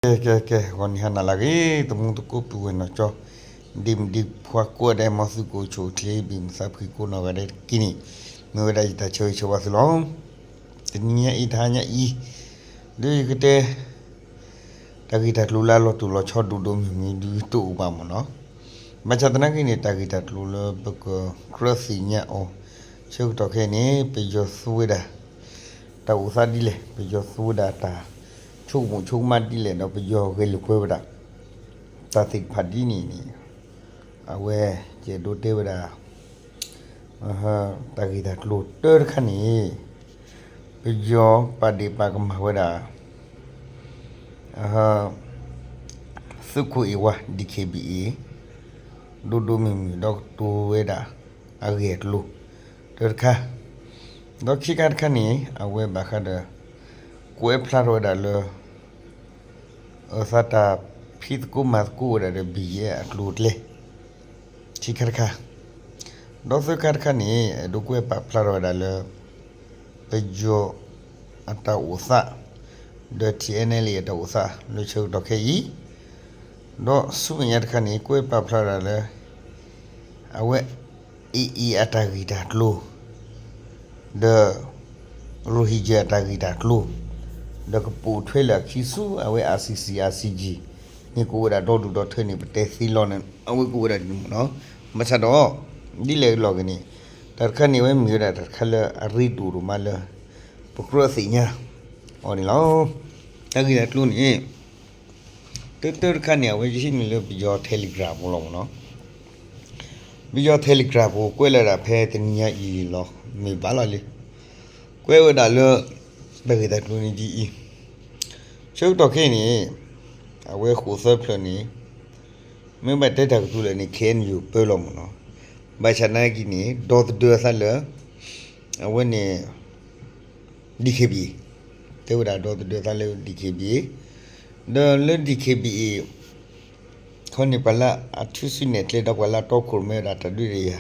ကဲ ကဲ ကဲ ဂီၤနံၤဟါနၤလၢအဂ့ၤ သမူသကိးပုၢ်ဝဲၢ်နီၢ်ကၠီ ဒ့မုၣ်ဒ့ခွါကိးဂၤဒဲး မ်သုကအိၣ်ဆူၣ်အိၣ်ချ့ ဘၣ်မုာ်သးဖှံကိးနီၢ်ဂၤဒဲးတက့ၢ်န့ၣ် မ့ၢ်ဝဲဒၣ်ယတၢ်ဆၢဂ့ၤဆၢဝါသုလီၤ. တနံၤညါအံၤ တဟါညါအံၤ ဒီးယကတဲ တၢ်ဂ့ၢ်တၢ်ကျိၤလၢအလီၤတိၢ်လီၤဆီဒိၣ်ဒိၣ်မုၢ်မုၢ်ဒုးတအိၣ်ဘၣ်မ့ၢ်နီၤ. ဘၣ်ဆၣ်သနာ်က့န့ၣ် တၢ်ဂ့ၢ်တၢ်ကျိၤလၢပကကြၢးသ့ၣ်ညါအီၤ ဆၢကတီၢ်ခဲအံၤန့ၣ် ပယီၤသူဝဲဒၣ် တၢ်အိၣ်သးဒ်လဲၣ်, ပယီၤသူဝဲဒၣ်တၢ်ဆိကမိၣ်ဆိကမးဒ်လဲၣ်ဒီး ပယီၤဂဲၤလိာ်ကွဲဝဲဒၣ် တၢ်သ့ၣ်တဖၣ်ဒ်န့ၣ်န့ၣ် အဝဲယအဲၣ်ဒိးတဲဝဲဒၣ် တၢ်ဂ့ၢ်တၢ်ကျိၤတၢတခါန့ၣ် ပယီၤပာ်ဒ့ၣ်ပာ်ကမၣ်ဝဲဒၣ် သုးခိၣ်အ့ၣ်ဝါ DKBA ဒိၣ်ဒိၣ်မုၢ်မုၢ် ဒီးကတိၤဝဲဒၣ်အဂ့ၢ်အကျိၤ တၢတခါ, ဒီးခံခါတခါန့ၣ် အဝဲဘၣ်ဃးဒီး ကွဲးဖျါထီၣ်ဝဲဒၣ်လၢ အသးတၢ်ဖံးသကိးမၤသကိးဝဲဒၣ်ဒီး ဘံၣ်ယဲၢ်အကျိၤအကျဲ ခံခါတခါ, ဒီးသၢခါတခါန့ၣ် အဲၣ်ဒိးကွဲးပာ်ဖျါထီၣ်ဝဲဒၣ်လၢ ပယီၤအတၢ်အိၣ်သး ဒီး TNLA အတၢ်အိၣ်သး လၢဆၢကတီၢ်ခဲအံၤ, ဒီးဆူမဲာ်ညါတခါန့ၣ် ကွဲးပာ်ဖျါဝဲဒၣ်လၢ အဝဲ AA အတၢ်ဂ့ၢ်တၢ်ကျိၤ ဒီး Rohingya အတၢ်ဂ့ၢ်တၢ်ကျိၤ, ဒီးကပိာ်ထွဲလၢအခံဆူ အဝဲ ICC ICJ န့ၣ် ကအိၣ်ဝဲဒၣ်ဒီဒူၣ်ဒီထၢန့ၣ် ပတဲသ့လီၤန့ၣ် အဝဲကအိၣ်ဝဲဒၣ်ဒ်န့ၣ်မ့ၢ်နီၤ. ဘၣ်ဆၣ်ဒီး ဒ်လဲၣ်လီၤဂ့ၤန့ၣ် တၢ်တခါန့ၣ် အဝဲမ့ၢ်ဝဲဒၣ်တၢ်တခါလၢအရ့ဒိၣ်ဒိၣ်မးလၢ ပကြၢးသ့ၣ်ညါအီၤန့ၣ်လီၤ. တၢ်ဂ့ၢ်တၢ်ကျိၤန့ၣ် တၢတၢတခါန့ၣ် အဝဲယဟံးန့ၢ်လၢပယီၤ Telegram ပူၤလီၤမ့ၢ်နီၤ. ပယီၤ Telegram ပူၤ ကွဲးလီၤဒၣ်ဖဲတနံၤညါအံၤလီၤ မ့ၢ်ဘၣ်လီၤလံ. ကွဲးဝဲဒၣ်လၢ တၢ်ဂ့ၢ်တၢ်ကျိၤန့ၣ်ဒ်အံၤ, ဆၢကတီၢ်ခဲအံၤန့ၣ် အဝဲဃိၣ်သၢဖျၢၣ်န့ၣ် မ့ၢ်ဘၣ်တဲတၢ်ကတိၤလၢာ်န့ၣ် KNU ပၢလီၤမ့ၢ်နီၤ. ဘၣ်ဆၣ်သနာ်က့န့ၣ် ဒီသဒၢအသးလၢ အဝဲန့ၣ် DKBA တဲဝဲဒၣ်ဒီသဒၢအသးလၢ DKBA ဒီးလၢ DKBA ခီန့ၣ် ပှၤလၢအထုးစုနဲၣ်ကျဲဒီး ပှၤလၢအတီခိၣ်ရိၣ်မဲဝဲဒၣ်တၢ်ဒုးတၢ်ယၤ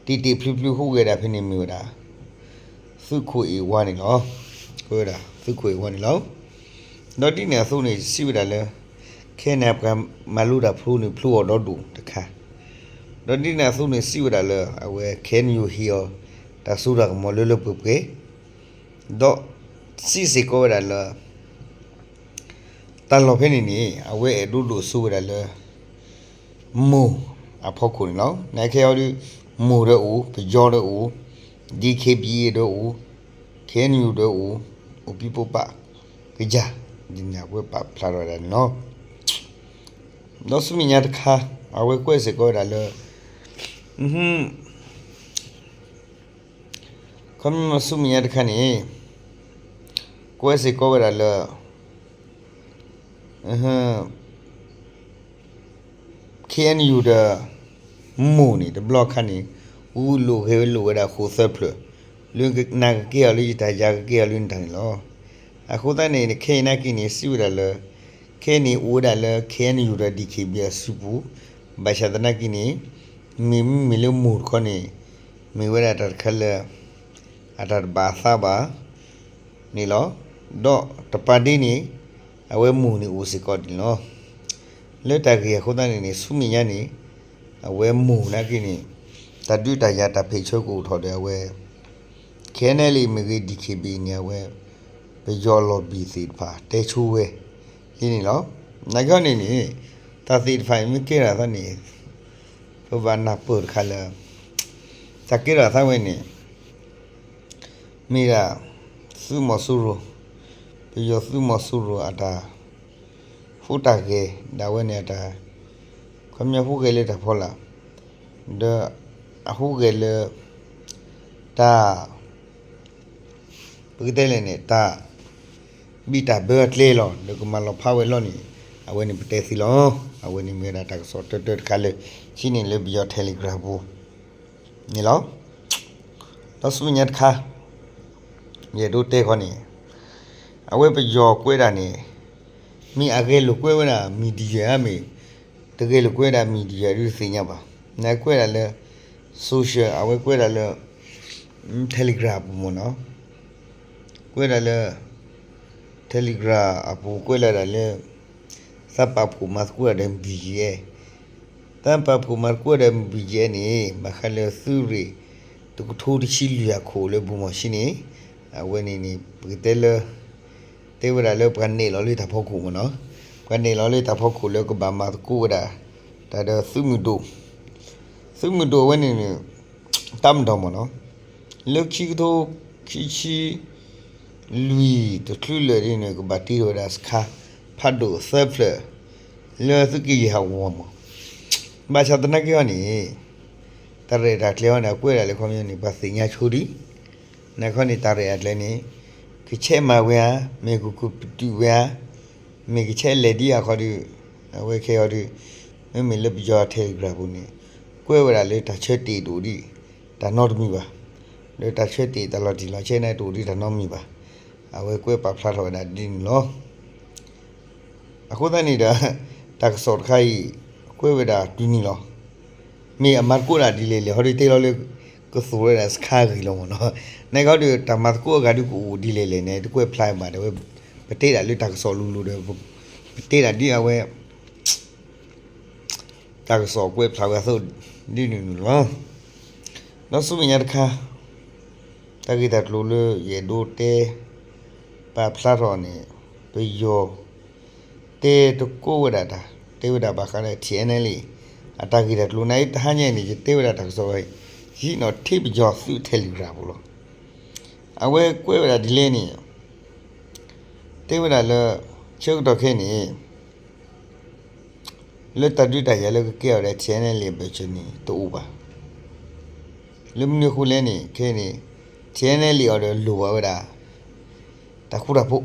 တံၢ်တံၢ်ဖျုးဖျုးဟူးဂဲၤဒၣ်ဖဲန့ၣ်မ့ၢ်ဝဲဒၣ် သုးခိၣ်အ့ၣ်ဝါန့ၣ်လီၤ. ကွဲးဝဲဒၣ် သုးခိၣ်အ့ၣ်ဝါန့ၣ်လီၤ. ဒီးဒ်န့ၣ်အသိးန့ၣ် စံးဝဲဒၣ်လၢ ခဲအံၤန့ၣ် ပှၤမၤလိတၢ်ဖျိန့ၣ် ဖျိအီၤဒီဒူၣ်တခါ, ဒီးဒ်န့ၣ်အသိးန့ၣ် စံးဝဲဒၣ်လၢ အဝဲ KNU ဟ့ၣ်အီၤ တၢ်စိတၢ်ကမီၤလၢလၢပှဲၤပှဲၤ, ဒီးစံးစ့ၢ်ကီးဝဲဒၣ်လၢ တၢ်လီၢ်ဖဲန့ၣ်န့ၣ် အဝဲအဲၣ်ဒိးဒိၣ်စိဝဲဒၣ်လၢ မိၢ်အဖီခိၣ်န့ၣ်လီၤ. နခဲအံၤဒီး မိၢ်ဒီးအိၣ်, ပယီၤဒီးအိၣ်, DKBA ဒီးအိၣ်, KNU ဒီးအိၣ်, အိၣ်ပံပိပာ်ကယၤ, ဒ်န့ၣ်အဝဲပာ်ဖျါထီၣ်ဝဲဒၣ်န့ၣ်လီၤ. ဒီးဆူမဲာ်ညါတခါ အဝဲကွဲးစ့ၢ်ကီးဝဲဒၣ်လၢ ခီမ့ၢ်ဆူမဲာ်ညါတခါန့ၣ် ကွဲးစ့ၢ်ကီးဝဲဒၣ်လၢ KNU ဒီး မိၢ်န့ၣ် တဘျီခါန့ၣ် ဂုာ်လိာ်ဂဲၤလိာ်ဝဲဒၣ်ဃိၣ်သၢဖျၢၣ် လၢနကကဲအီၤလၢယတၢ် ယၤကကဲအီၤလၢနတၢ်န့ၣ်လီၤ. အဃိသတးန့ၣ် ခဲအံၤနာ်က့န့ၣ် စံးဝဲဒၣ်လၢ ခဲအံၤန့ၣ် အိၣ်ဝဲဒၣ်လၢ KNU ဒီး DKBA အစုပူၤ, ဘၣ်ဆၣ်သနာ်က့န့ၣ် မ့မ့ၢ်လၢမိၢ်တခီန့ၣ် မ့ၢ်ဝဲဒၣ်တၢ်တခါလၢ အတၢ်တဘၣ်အသးဘၣ်န့ၣ်လီၤ. ဒီးတပၤဒ်န့ၣ် အဝဲမိၢ်န့ၣ်အိၣ်စ့ၢ်ကီးန့ၣ်လီၤ. လၢတၢ်ဂ့ၢ်အဃိသတးန့ၣ်န့ၣ် ဆူမဲာ်ညါန့ၣ် အဝဲမိၢ်နာ်က့န့ၣ် တၢ်ဒုးတၢ်ယၤတၢ်ဖံးဆၢကအိၣ်ထီၣ်ဒီးအဝဲ ခဲအံၤန့ၣ်လံမ့ၢ်ဂ့ၤ DKBA န့ၣ် အဝဲ ပယီၤလီၤဘံၣ်သ့ၣ်တဖၣ် တဲဆိဝဲလံန့ၣ်လီၤ. နာ်က့န့ၣ်န့ၣ် တၢ်သ့ၣ်တဖၣ်အံၤမ့ၢ်ကဲထီၣ်အသးန့ၣ် ပဘၣ်နၢ်ပၢၢ်တခါလၢ တၢ်ကဲထီၣ်အသးဝဲန့ၣ် မ့ၢ်ဒၣ် သုးမီၤစိရိၤ, ပယီၤသုးမီၤစိရိၤအတၢ် ဟူးတၢ်ဂဲၤဒၣ်ဝဲန့ၣ်အတၢ် ခီပညီဟူးဂဲၤလၢတၢ်ဖီလာ် ဒီးအဟူးဂဲၤလၢ တၢ် ပကတဲလဲၣ်န့ၣ် တၢ်ဘံၣ်တၢ်ဘၢအကျဲလီၤ ဒီးကမၤလီၤဖးဝဲလီၤန့ၣ် အဝဲန့ၣ်ပတဲသ့လီၤ. အဝဲန့ၣ်မ့ၢ်ဝဲဒၣ်တၢ်ကစီၣ်တၢတၢတခါလၢ ဟံးန့ၢ်လၢပယီၤ Telegram ပူၤ န့ၣ်လီၤ. ဒီးဆူမဲာ်ညါတခါ ယအဲၣ်ဒိးတဲခီန့ၣ် အဝဲပယီၤကွဲးဒၣ်န့ၣ် မ့ၢ်အဂဲၤလိာ်ကွဲဝဲဒၣ် media ဧါ မ့ၢ်တဂဲၤလိာ်ကွဲဝဲဒၣ် media ဒုးတသ့ၣ်ညါဘၣ်. နကွဲးဒၣ်လၢ social အဝဲကွဲးဒၣ်လၢ Telegram အပူၤမ့ၢ်နီၤ ကွဲးဒၣ်လၢ Telegram အပူၤကွဲးလၢဒၣ်လၢ တၢ်ပာ်ဖှိၣ်မၤသကိးတၢ်ဒီး ဘီၣ်ကၠံၣ်အဲၣ်, တၢ်ပာ်ဖှိၣ်မၤသကိးတၢ်ဒီး ဘီၣ်ကၠံၣ်အဲၣ်န့ၣ် ဘၣ်ဃးလၢသုးရ့ၣ် တကထိတဆံလွံၢ်အခိၣ်လၢ ဘိၣ်မီၣ်ၡံန့ၣ်, အဝဲန့ၣ်န့ၣ် ပကတဲလၢ တဲဝဲဒၣ်လၢပှၤနဲၣ်လီၤလၢတၢ်ဖီခိၣ်မ့ၢ်နီၤ, ပှၤနဲၣ်လီၤလၢတၢ်ဖီခိၣ်လၢကဘၣ်မၤသကိးဝဲဒၣ် တၢ်ဒီးသုးမုၢ်ဒိၣ်, သုးမုၢ်ဒိၣ်အဝဲန့ၣ်န့ၣ် တၢ်မၤဒီးမ့ၢ်နီၤ, လၢခံကထိခံဆံ လွံၢ်တချုးလၢာ်ဒ်န့ၣ် ကဘၣ်တ့ထီၣ်ဝဲဒၣ်စခါ ဖးဒိၣ်သၢဖျၢၣ် လၢသုးက့ယဲၢ်ဟးဂီၤမး, ဘၣ်ဆၣ်သနာ်က့ဟီန့ၣ် တၢ်ရဲၣ်တၢ်ကျဲၤဟီန့ၣ် အကွဲးဒၣ်လၢခီပညီန့ၣ် ပှၤသ့ၣ်ညါဆိဒံး, နာ်က့န့ၣ် တၢ်ရဲၣ်တၢ်ကျဲၤန့ၣ် ကဆဲးမၤဝဲဧါ, မ့ၢ်ကကပတုာ်ဝဲဧါ, မ့ၢ်ကဆဲးလဲၤဒ်အါခီဒီး အဝဲခဲအံၤဒီး မ့မ့ၢ်လၢပယီၤ Telegram ပူၤန့ၣ် ကွဲးဝဲဒၣ်လၢတၢ်ဆၢတဲာ်တအိၣ်ဒံး တၢ်နီတမံၤဘၣ်, ဒီးတၢ်ဆၢတဲာ်တၢ်လီၤတံၢ်လီၤဆဲးန့ၣ်တအိၣ်ဒံးတၢ်နီတမံၤဘၣ်, အဝဲကွဲးပာ်ဖျါထီၣ်ဝဲဒၣ်ဒ်န့ၣ်လီၤ. အဃိသတးန့ၣ်ဒီး တၢ်ကစီၣ်တခါအံၤ ကွဲးဝဲဒၣ်တုၤန့ၣ်လီၤ. မ့ၢ်အမၤသကိးဒၣ်ဒ်လဲၣ်လဲၣ် ဟီဒုးတဲလီၤလၢ ကသိၣ်ဝဲဒၣ်စခါဂ့ၤလီၤမ့ၢ်နီၤ, နာ်က့ဟီဒုးတၢ်မၤသကိးအဂၤဒုးကအိၣ်ဒ်လဲၣ်လဲၣ်န့ၣ် တကွဲးဖျါဘၣ်ဒီး ပတဲဒၣ်လၢတၢ်ကစီၣ်လိၤလိၤဒီး ပတဲဒၣ်ဒ်အဝဲ တၢ်ကစီၣ်ကွဲးဖျါဝဲအသိးဒ်န့ၣ်န့ၣ်လီၤ. ဒီးဆူမဲာ်ညါတခါ တၢ်ဂ့ၢ်တၢ်ကျိၤလၢယအဲၣ်ဒိးတဲ ပာ်ဖျါထီၣ်န့ၣ် ပယီၤ တဲတကိးဝဲဒၣ်တၢ် တဲဝဲဒၣ်ဘၣ်ဃးလၢ ထံၣ်အဲၣ်နဲလံ အတၢ်ဂ့ၢ်တၢ်ကျိၤန့ၣ် တဟါညါအံၤန့ၣ် ယတဲဝဲဒၣ်တၢ်ကစီၣ်ဝဲ ယဟံးန့ၢ်ထံပယီၤသုး Telegram ပူၤလီၤ. အဝဲကွဲးဝဲဒၣ်ဒ်လဲၣ်န့ၣ် တဲဝဲဒၣ်လၢ ဆၢကတီၢ်ခဲအံၤန့ၣ် လၢတၢ်ဒုးတၢ်ယၤလၢကကဲထီၣ်ဝဲဒၣ် ထံၣ်အဲၣ်နဲလံ အဘၢၣ်စၢၤန့ၣ်တအိၣ်ဘၣ်. လၢမနုၤအဃိလဲၣ်န့ၣ် ခဲအံၤန့ၣ် ထံၣ်အဲၣ်နဲလံအီၤဒီးလိၣ်ဘၣ်ဝဲဒၣ် တၢ်ဃူတၢ်ဖိး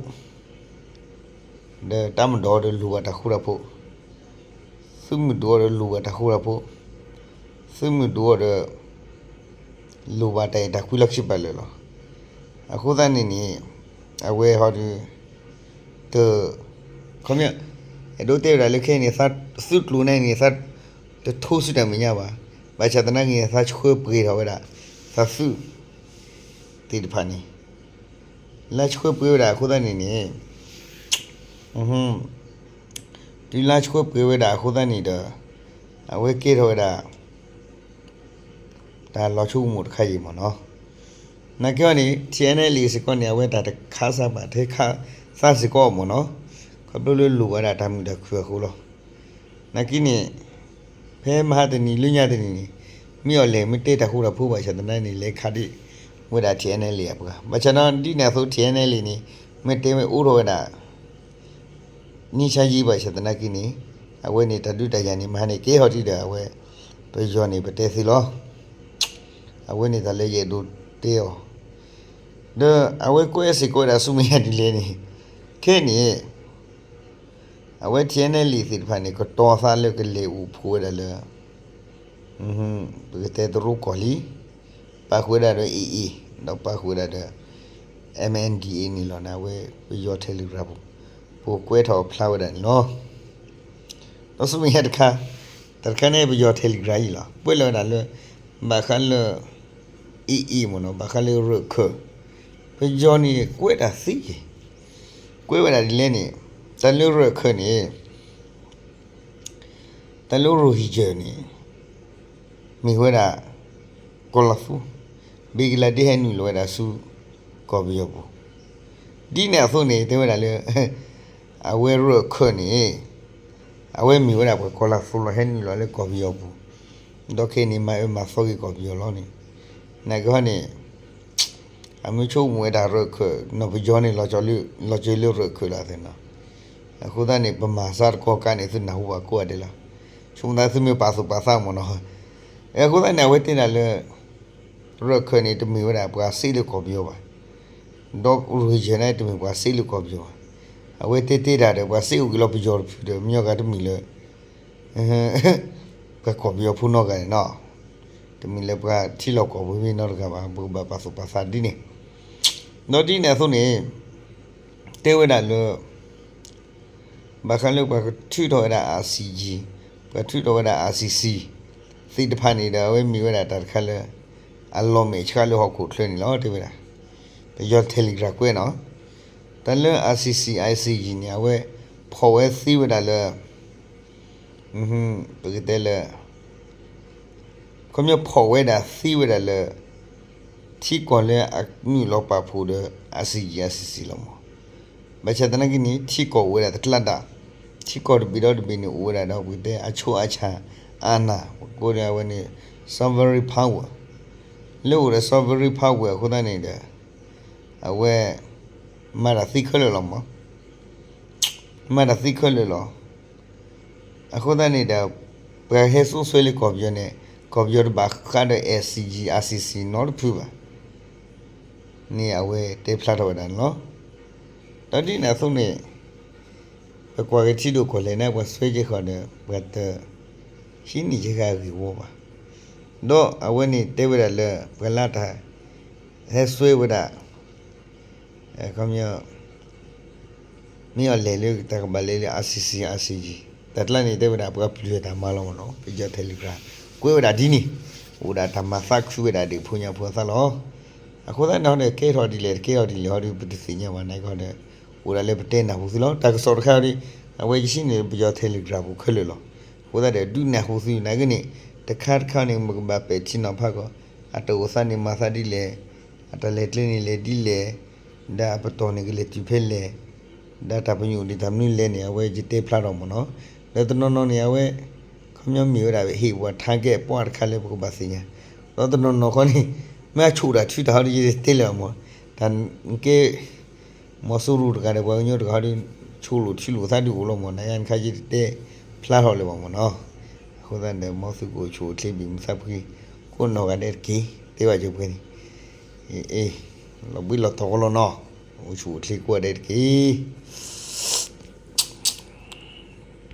ဒီးတၢ်မၤဒီးအီၤဒီးလိၣ်ဘၣ်တၢ်ဃူတၢ်ဖိး, သုးမုၢ်ဒိၣ်အီၤဒီးလိၣ်ဘၣ်တၢ်ဃူတၢ်ဖိး, သုးမုၢ်ဒိၣ်အီၤဒီး လိၣ်ဘၣ်တၢ်အဲၣ်တၢ်ကွံလီၢ်ခံပာ်လၢာ်လီၤ. အဃိသတးန့ၣ်န့ၣ် အဝဲဟီဒီး တ ခီပညီ အဲၣ်ဒိးတဲဝဲဒၣ်လၢခဲအံၤန့ၣ် သုးကျိၤန့ၣ်န့ၣ် သးတထိးဆူတၢ်မဲာ်ညါဘၣ်. ဘၣ်ဆၣ်သနာ်က့န့ၣ် သးဆှၢပှဲၤထီၣ်ဝဲဒၣ် သးသုးသ့ၣ်တဖၣ်န့ၣ် လၢဆှၢပှဲၤဝဲဒၣ်အဃိသတးန့ၣ်န့ၣ် တုၤလၢဆှၢပှဲၤဝဲဒၣ်အဃိသတးန့ၣ်ဒီး အဝဲကဲထီၣ်ဝဲဒၣ် တၢ်လီၤဆိကမိၣ်တခါအံၤမ့ၢ်နီၤ. နာ်က့ဟီန့ၣ် ထံၣ်အဲၣ်နဲလံ စ့ၢ်ကီးန့ၣ် အဝဲတၢ်တခးစၢ်ဘၣ် ထဲခးသးစ့ၢ်ကီးမ့ၢ်နီၤ. ခီဖျိလၢလိၣ်ဝဲဒၣ်တၢ်မုာ်တၢ်ခုၣ်အဃိလီၤ. နာ်က့န့ၣ် ဖဲမဟါတနံၤလၢညါတနံၤန့ၣ် မ့ၢ်အီၤလဲၣ် မ့ၢ်တဲတၢ်ဃူတၢ်ဖိးဘၣ်ဆၣ်သနာ်က့န့ၣ် လဲၤခးဒံးဝဲဒၣ် ထံၣ်အဲၣ်နဲလံ အပှၤ ဘၣ်ဆၣ်ဒီးဒ်န့ၣ်အသိး ထံၣ်အဲၣ်နဲလံန့ၣ် မ့ၢ်တဲဝဲအိၣ်ထီၣ်ဝဲဒၣ် နံၣ်ဆါယံာ်ဘၣ်ဆၣ်သနာ်က့န့ၣ် အဝဲန့ၣ်တၢ်ဒုးတၢ်ယၤန့ၣ် မဟါန့ၣ်ကဲဟီဒ်ဒီးအဝဲ ပယီၤန့ၣ် ပတဲသ့လီၤ. အဝဲန့ၣ်တၢ်လၢယအဲၣ်ဒိးတဲအီၤ ဒီးအဝဲကွဲးစ့ၢ်ကီးဝဲဒၣ်ဆူမဲာ်ညါဒ်လဲၣ်န့ၣ် ခဲအံၤန့ၣ် အဝဲ ထံၣ်အဲၣ်နဲလံ သ့ၣ်တဖၣ်န့ၣ် ကတီၤသးလၢကလဲၤအိၣ်ဖှိၣ်ဝဲဒၣ်လၢ ပကတဲတရူးကီၢ်လံ, ပာ်ဃုာ်ဝဲဒၣ်ဒီး AA ဒီးပာ်ဃုာ်ဝဲဒၣ်ဒီး MNDAA န့ၣ်လီၤန့ၣ် အဝဲပယီၤ Telegram ပူၤ ပကွဲးထီၣ်ဖျါဝဲဒၣ်န့ၣ်လီၤ. ဒီးဆူမဲာ်ညါတခါ တၢ်တခါန့ၣ် ပယီၤ Telegram အံၤလီၤ ကွဲးလီၤဝဲဒၣ်လၢ ဘၣ်ဃးလၢ AA မ့ၢ်နီၤ ဘၣ်ဃးလၢရၢၢ်ခၢၣ် ပယီၤန့ၣ်ကွဲးတၢ်သ့ ကွဲးဝဲဒၣ်ဒ်လဲၣ်န့ၣ် တၢ်လၢရၢၢ်ခၢၣ်န့ၣ် တၢ်လၢရိၣ်ဟံၣ်ယၢၢ်န့ၣ် မ့ၢ်ဝဲဒၣ် ကီၤလီၤသူ, ဘ့ကလါဒ့ဟဲနုာ်လီၤဝဲဒၣ်ဆူ ကီၢ်ပယီၤပူၤ, ဒ်န့ၣ်အသိးန့ၣ် တဲဝဲဒၣ်လၢ အဝဲရၢၢ်ခၢၣ်န့ၣ် အဝဲမ့ၢ်ဝဲဒၣ်ပှၤကီၤလီၤသူလီၤ ဟဲနုာ်လီၤလၢကီၢ်ပယီၤပူၤ, ဒီးခဲအံၤန့ၣ် မၤအၢမၤသီက့ၤကီၢ်ပယီၤလီၤန့ၣ်, နာ်က့ဟီန့ၣ် အမ့ၢ်ဆိကမိၣ်ဝဲဒၣ်ရၢၢ်ခၢၣ် နီၢ်ပယီၤန့ၣ် လီၤကၠီၤလၢရၢၢ်ခၢၣ်လီၤသ့ၣ်နီၤ, အဃိသတးန့ၣ် ပမၤစၢ်တကီၢ်ကးန့ၣ် သုနၢ်ဟူဘၣ်ကိးဂၤဒဲးလီၤ, ဆိကမိၣ်သးသုမ့ၢ်ပာ်သူၣ်ပာ်သးမ့ၢ်နီၤ, အဃိသတးန့ၣ် အဝဲတဲဒၣ်လၢ ရၢၢ်ခၢၣ်န့ၣ် တမ့ၢ်ဝဲဒၣ်ပှၤစ့လၢကီၢ်ပယီၤဘၣ်, ဒီးရိၣ်ဟံၣ်ယၢၢ်န့ၣ် တမ့ၢ်ပှၤစ့လၢကီၢ်ပယီၤဘၣ်, အဝဲတဲတဲတၢ်ဒီး ပှၤစ့အိၣ်က့ၤလီၤပယီၤတဖုဒီး မညီဂၤတမ့ၢ်လၢ ပှၤကီၢ်ပယီၤဖိနီတဂၤန့ၣ်နီၤ, တမ့ၢ်လၢပှၤထံလီၢ်ကီၢ်ပူၤမ့ၢ်နီတဂၤဘၣ်, ပကဘၣ်ပာ်သူၣ်ပာ်သးဒ်န့ၣ်, ဒီးဒ်န့ၣ်အသိးန့ၣ် တဲဝဲဒၣ်လၢ ဘၣ်ဃးလၢပှၤကထုးထီၣ်ဝဲဒၣ် ICJ, ပှၤထုးထီၣ်ဝဲဒၣ် ICC သ့ၣ်တဖၣ်န့ၣ်ဒီး အဝဲမ့ၢ်ဝဲဒၣ်တၢ်တခါလၢ အလီၤမဲာ်ဆှးလၢဟီၣ်ခိၣ်ချၢန့ၣ်လီၤ တဲဝဲဒၣ်, ပယီၤ Telegram ကွဲးနီၤ, တၢ်လၢ ICC ICJ န့ၣ် အဝဲဖီၣ်ဝဲသ့ဝဲဒၣ်လၢ ပကတဲလၢ ခီပညီဖီၣ်ဝဲဒၣ်သ့ဝဲဒၣ်လၢ ထံကီၢ်လၢအမုၢ်လီၤပာ်ဖှိၣ်ဒီး ICJ ICC လီၤမး. ဘၣ်ဆၣ်သနာ်က့န့ၣ် ထံကီၢ်အိၣ်ဝဲဒၣ်တကျါဒၣ်, ထံကီၢ်တဘ့ၣ်ဒီးတဘ့ၣ်န့ၣ် အိၣ်ဝဲဒၣ်ဒီးပကတဲအဆိအဆၣ်အနၢ်, ပကိးန့ၣ်အဝဲန့ၣ် sovereign power လၢအိၣ်ဒီး sovereign power အဃိသတးန့ၣ်ဒီး အဝဲ မၤတၢ်သ့ခဲလၢာ်လီၤမး. မၤတၢ်သ့ခဲလၢာ်လီၤ. အဃိသတးန့ၣ်ဒီး ပှၤဟဲစိာ်ဆွဲလၢကီၢ်ပယီၤန့ၣ် ကီၢ်ပယီၤတဘၣ်ဃးဒီး ICJ ICC နီတဖုဘၣ်န့ၣ် အဝဲတဲဖျါထီၣ်ဝဲဒၣ်န့ၣ်လီၤ. ဒီးဒ်န့ၣ်အသိးန့ၣ် ပကွၢ်က့ၤထံဒိၣ်ကီၢ်လဲၢ်န့ၣ် ပှၤစွဲက့ၤဃီဒီး ပှၤတဟံးန့ၢ်က့ၤဃာ်ဂ့ၢ်ဝီဘၣ်. ဒီးအဝဲန့ၣ်တဲဝဲဒၣ်လၢ ပှၤလၢတၢ်ဟဲစွဲဝဲဒၣ် ခီပညီ မ့ၢ်အီၤလဲၤလၢတၢ်ကဘၣ်လဲၤလၢ ICC ICJ တၢ်ကျါန့ၣ်တဲဝဲဒၣ် ပှၤပျုၢ်တၢ်မၤလီၤမးနီၤ, ပယီၤ Telegram ကွဲးဝဲဒၣ်ဒ်န့ၣ်, အိၣ်ဒၣ်တၢ်မၤသးခုဝဲဒၣ်ဒ်ဖိညၣ်ဖိအသးလီၤ. အဃိသတးန့ၣ်ဒီး ကဲထီၣ်ဒ်လဲၣ် တကဲထီၣ်ဒ်လဲၣ်ဟီဒီး ပတသ့ၣ်ညါဘၣ် နာ်က့ဒီး အိၣ်ဒၣ်လၢပတဲနၢ်ဟူသုလီၤ. တၢ်ကစီၣ်တခါဒီး အဝဲကဆံန့ၣ် ပယီၤ Telegram ပူၤခဲလၢာ်လီၤ. အဃိသတးဒီး ဒုးနၢ်ဟူသုနာ်က့န့ၣ် တခါတခါန့ၣ် မ့ၢ်ကဘၣ်ပဲာ်ထံနီၤဖးကီး အတၢ်အိၣ်သးန့ၣ်မၤသးဒ်လဲၣ်, အတၢ်လဲၤကျဲန့ၣ်လဲၤဒ်လဲၣ်, ဒီးအပတီၢ်န့ၣ်ကလဲၤတုၤဖဲလဲၣ်, ဒီးတၢ်ပညိၣ်ဒ်တၢ်မနုၤလဲၣ်န့ၣ် အဝဲယတဲဖျါထီၣ်မးနီၤ. ဒီးတနီၤနီၤန့ၣ် အဝဲ ခီပညီမ့ၢ်ဝဲဒၣ်ဟ့ၣ်ပှၤ target ပှၢ်တခါလၢပကဘၣ်သ့ၣ်ညါ, ဒီးတနီၤနီၤခီန့ၣ် မ့ၢ်အဆိၣ်တၢ်ထုတၢ်ဟီဒီး ယတဲလၢၤမး, တၢ်ကဲ မီၤစိရိၤတဂၤဒီး ပှၤကညီတဂၤဟီဒီး ဆိၣ်လိာ်ထုလိာ်သးဒုးအိၣ်လီၤမး, နာ်က့တခါယတတဲဖျါထီၣ်လၢၤဘၣ်မးနီၤ. အဃိသတးဒီး မ်သုကအိၣ်ဆူၣ်အိၣ်ချ့ဘၣ်မုာ်သးဖှံ ကိးနီၢ်ဂၤဒဲးတက့ၢ်. တဲဘၣ်က့ၤပှဲၤန့ၣ် အ့ လီၤဘှံးလီၤတီၤကလီၤနီၤ, အိၣ်ဆူၣ်အိၣ်ချ့ကိးဂၤဒဲးတက့ၢ်.